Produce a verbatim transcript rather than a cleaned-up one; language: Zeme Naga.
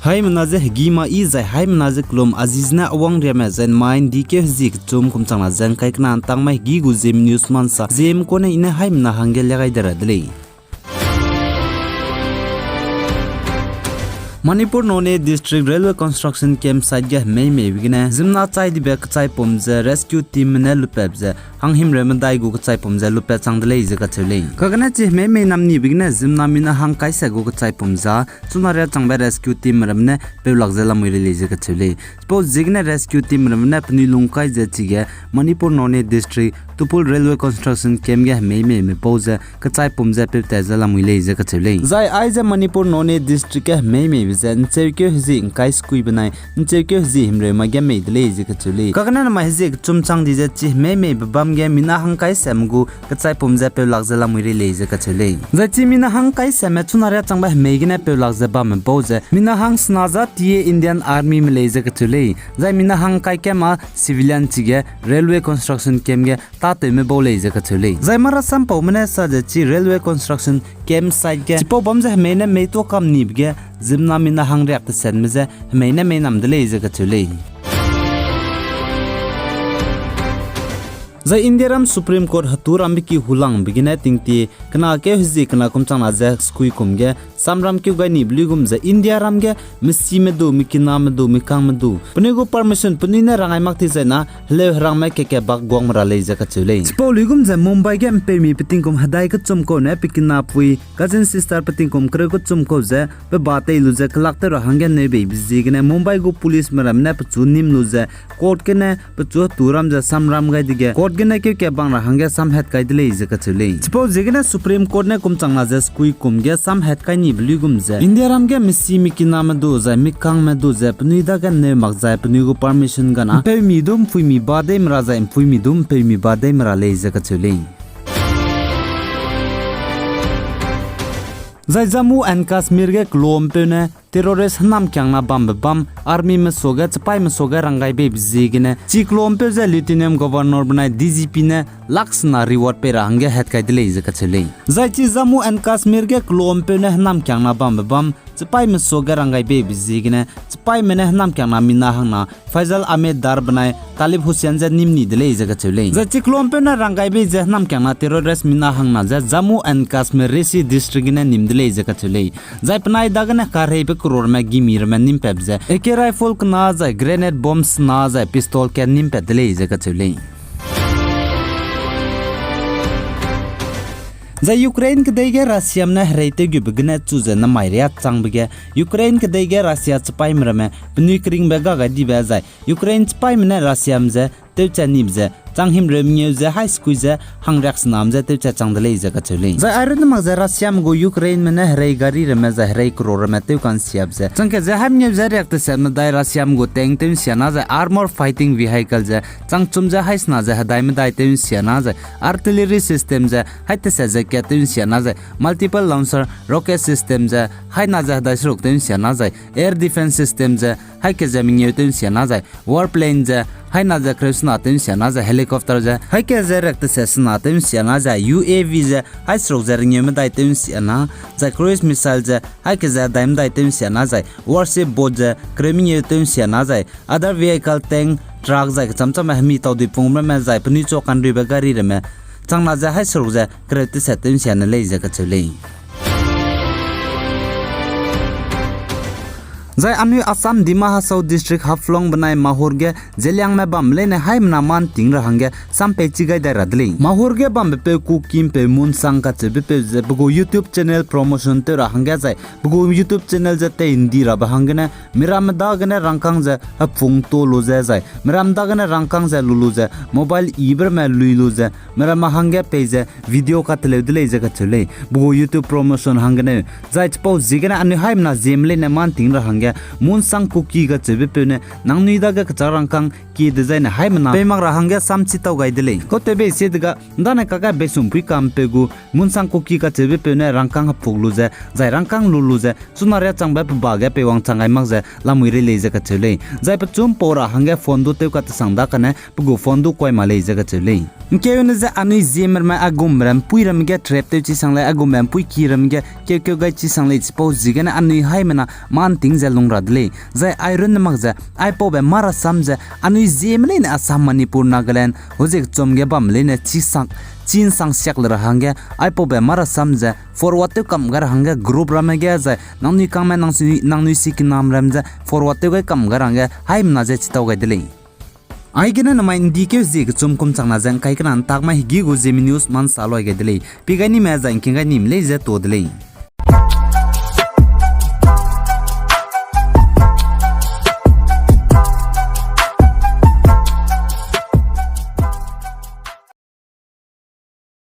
Haimena ze hegî ma i zai haimena ze kelum Aziz ne awang riame zai mai ndikeu hezie kechum kum changna ze ngkai kena ntang mai hegî gu Zeme News ma nsa Zeme kune i ne haimena hangge lia gai de ra de lei. Manipur Noney District Railway Construction Camp site ge hemei meibe gene ziemmena chai dibe kechaipum ze rescue teamme ne lupatbe ze hanghimreu medai gu kechaipum ze lupat chang de lei ze kacheu lei. Kagene chi hemei mei namnibe gene ziemmena mina hangkai se gu kechaipum za chuna riâ changbe rescue team ramme ne peu lak ze lamui rei lei ze kacheu lei. Chipau ziegene rescue team ramme ne penui lungkai ze chige Manipur Noney District Tupul Railway Construction Camp ge hemei meime pau ze kechaipum ze peutat ze lamui lei ze kacheu lei. Zai aize Manipur Noney District ge hemei meibe ze ncheukeu hezie ngkai sekui benai ncheukeu hezie himreu ma ge mei de lei ze kacheu lei. Kagene namai hezie kechum chang di ze chi hemei meibe bam ge mina hangkai seme gu kechaipum ze peu lak ze lamui rei lei ze kacheu lei. Zai chi mina hangkai seme chuna riâ changbe hemei gene peu lak ze bamme pau ze mina hang sena za tiye Indian Armyme lei ze kacheu lei. Zai mina hangkai kema civilian chige railway construction camp ge tâtewme bau lei ze kacheu lei. Zai marasampaume ne sa ze chi railway construction camp site ge chipau bam ze hemei ne mei tuâ kam nibe ge ziemmena mina hangriak tesetme ze hemei ne mei nam de lei ze kacheu lei. Zai Indiaram Supreme Court hetu rambe ki hulangbe gene tingtie kena keu hezie kena kum changna ze sekui kum ge samram keu gai nibe luigum ze Indiaram ge mesime du, mekiname du, mikangme du penui gu permission penui ne rangai mak ti zai na heleu herangme keke bak guangme ra lei ze kacheu lei. Chipau luigum ze Mumbai ge mpeumi petingkum hedai kechum kau ne pekinapui, cousin sister petingkum kereu kechum kau ze pe ba tei lu ze kelak tew ra hangge neu beibe ziegene Mumbai gu policeme ramme ne pechu nîm lu ze court gene pechu hetu ram ze samram gai dege court gene keu kebang ra hangge samhat kai de lei ze kacheu lei. Chipau ziegene Supreme Court ne kum changna ze sekui kum ge samhat kai nibe luigum ze Indiaram ge mesi mekiname du zai mikangme du ze penui dage neu mak zai penui gu permission gana mpeumi du mpuimi ba deime ra zai mpuimi du mpeumi ba deime ra lei ze kacheu lei. Zai Jammu and Kashmir ge kelompeu ne terrorist hênamkiangna bambe bam armyme suage chipaîme suage ranggaibeibe ziegene chi kelompeu ze Lieutenant Governor benai D G P ne laksena reward pei ra hangge hat kai de lei ze kacheu lei. Zai chi Jammu and Kashmir ge kelompeu ne hênamkiangna bambe bam chipaîme suage ranggaibeibe ziegene chipaîme ne hênamkiangna mina hangna Faisal Ahmed Dar benai Talib Hussain ze nîm ni de lei ze kacheu lei. Zai chi kelompeu ne ranggaibei ze hênamkiangna terrorist mina hangna ze Jammu and Kashmir Reasi District gene nîm de lei ze kacheu lei. Zai penai dagene kareibe kerorme gimi ramme nîm patbe ze A K rifle kena zai grenade bomb sena zai pistol kat nîm pat de lei ze kacheu lei. Zai Ukraine kedei ge Russiame ne hereitewgube gene chu ze namai riâ changbe ge Ukraine kedei ge Russia chipaîme ramme penui keringbe ga gai dibe zai Ukraine chipaîme ne Russiame ze tewchat nibe ze chang himreu mengeu ze hai sekui ze hangriaksename ze tewchat chang de lei ze kacheu lei. Zai airun mak ze Russiame gu Ukraineme ne herei gari ramme zai herei kero ramme tew ka'nsiabe ze changkat ze hai mengeu ze riak tesetme dai Russiame gu tank tew nsia na zai armor fighting vehicle ze changchum ze hai sena ze hedai medai tew nsia na zai artillery system ze hai teset ze kat tew nsia na zai multiple launcher rocket system ze hai na ze hedai seruk tew nsia na zai air defense system ze hai ke ze mengeu tew nsia na zai warplane ze hai na ze kereu sena tew nsia na zai helicopter ze hai ke ze riak teset sena tew nsia na zai U A V ze hai seruk ze rengeu medai tew nsia na zai cruise missile ze hai ke ze hedai medai tew nsia na zai warship boat ze kereu mengeu tew nsia na zai other vehicle tank truck zai kechamchamme hemi taudui pung ramme zai penui chu ka'nruibe gari ramme changna ze hai seruk ze kereu teset tew nsia ne lei ze kacheu lei. Zai anui Assam Dima Hasao District Haflong benai Mahur ge Zeliangme bambe leine haimena mâ nting ra hangge sam pei chi gai dai ra de lei. Mahur ge bambepeu Kukimpeu Munsang kacheubepeu ze pe gu YouTube channel promotion tew ra hangge zai pe gu YouTube channel ze tei ndi rabe hanggene miramme dagene rangkâng ze hepung tuâ lu ze zai miramme dagene rangkâng ze lu lu ze mobile ibe ramme lui lu ze miramme hangge pei ze video kateleu de lei ze kacheu lei, pe gu YouTube promotion hanggeneu. Zai chipau ziegene anui haimena Zeme leine mâ nting ra hangge Munsang Kuki kacheubepeu ne nangnui dage kechâk rangkâng kie dezaine haimena pei mak ra hangge sam chi tau gai de lei. Kau tewbei sie dega, ndane kage Beisumpuikampeu gu Munsang Kuki kacheubepeu ne rangkâng hepuk lu ze, zai rangkâng lu lu ze, chuna riâ changbe pe ba ge peiwang chang gai mak ze lamui rei lei ze kacheu lei. Zai pechu mpau ra hangge phone du tew katesang da kane pe gu phone du kuai ma lei ze kacheu lei. Nkeune ze anui Zemeramme aigumbe ram mpui ramme ge trap tew chi sang lei, aigumbe mpui ki ramme ge keukeu gai chi sang lei, chipau ziegene anui haimena mâ nting ze lung ra de lei. Zai ai runne mak ze, aipaube mâ rasam ze, anui zieme leine Assam, Manipur, Nagaland, huzie kechum ge bamme leine chi sak, chi nsang siak le ra hangge, aipaube mâ rasam ze, forward tew kam gai ra hangge group ramme ge zai, nangnui kangme nang si, nangnui sikinam ram ze, forward tew gai kam gai ra hangge, haimena ze chitau gai de lei. Aigene namai ’ndi keu zie kechum kum changna ze ’ngkai kena ’ntak mai hegî gu Zeme News ma ’nsa luai gai de lei. Pi gai nime zai ’ngking gai nime lei ze tuâ de lei.